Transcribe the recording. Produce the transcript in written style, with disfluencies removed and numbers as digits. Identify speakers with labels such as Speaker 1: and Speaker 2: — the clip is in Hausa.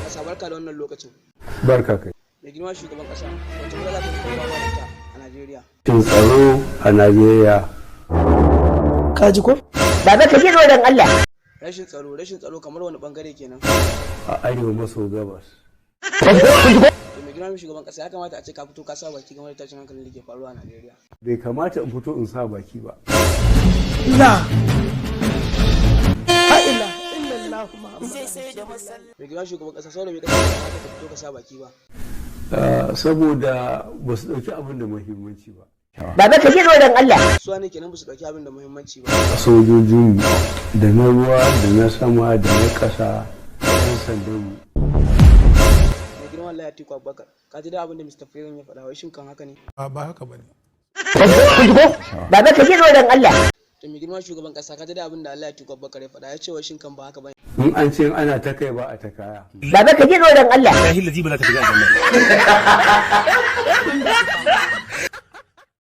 Speaker 1: Kasa, barka da wannan lokacin.
Speaker 2: Barka kai.
Speaker 1: Mai girma shugaban kasa, wace matsala ta fi fama da ita a Najeriya?
Speaker 2: Cin tsaro a Najeriya.
Speaker 3: Ka ji ko?
Speaker 4: Baba, ka ji tsoron Allah.
Speaker 1: Rashin tsaro, rashin tsaro kamar wani bangare kenan?
Speaker 2: A arewa maso gabas.
Speaker 1: To, mai girma shugaban kasa, ya kamata a ce ka fito ka sa baki game da tashin hankalin da ke faruwa a Najeriya.
Speaker 2: Bai kamata in fito in sa baki ba.
Speaker 3: La ha ila illallah Muhammad.
Speaker 1: Mai girma shugaban kasa, saboda me kake kamata ka fito ka sa baki ba?
Speaker 2: Saboda ba su ɗauki abin da muhimmanci ba.
Speaker 4: Baba, ka ji tsoron Allah.
Speaker 1: Su ne kenan ba su dauki abin da muhimmanci ba?
Speaker 2: Sojojinmu da na ruwa da na sama da na ƙasa, 'yan sandanmu.
Speaker 1: Mai girma Allah ya Atiku Abubakar, ka ji da abin da Mr. President ya faɗa, wai shin kan haka ne?
Speaker 5: Ba haka ba ne.
Speaker 4: Baba, ka ji tsoron Allah.
Speaker 1: To, mai girma shugaban kasa, ka ji da abin da Allah ya Atiku Abubakar ya faɗa, ya ce wai shin kan ba haka ba ne?
Speaker 2: In an ce ana ta kai ba a ta kaya.
Speaker 4: Baba, ka ji tsoron Allah.
Speaker 6: Billahi lazi ba za ka shiga aljanna.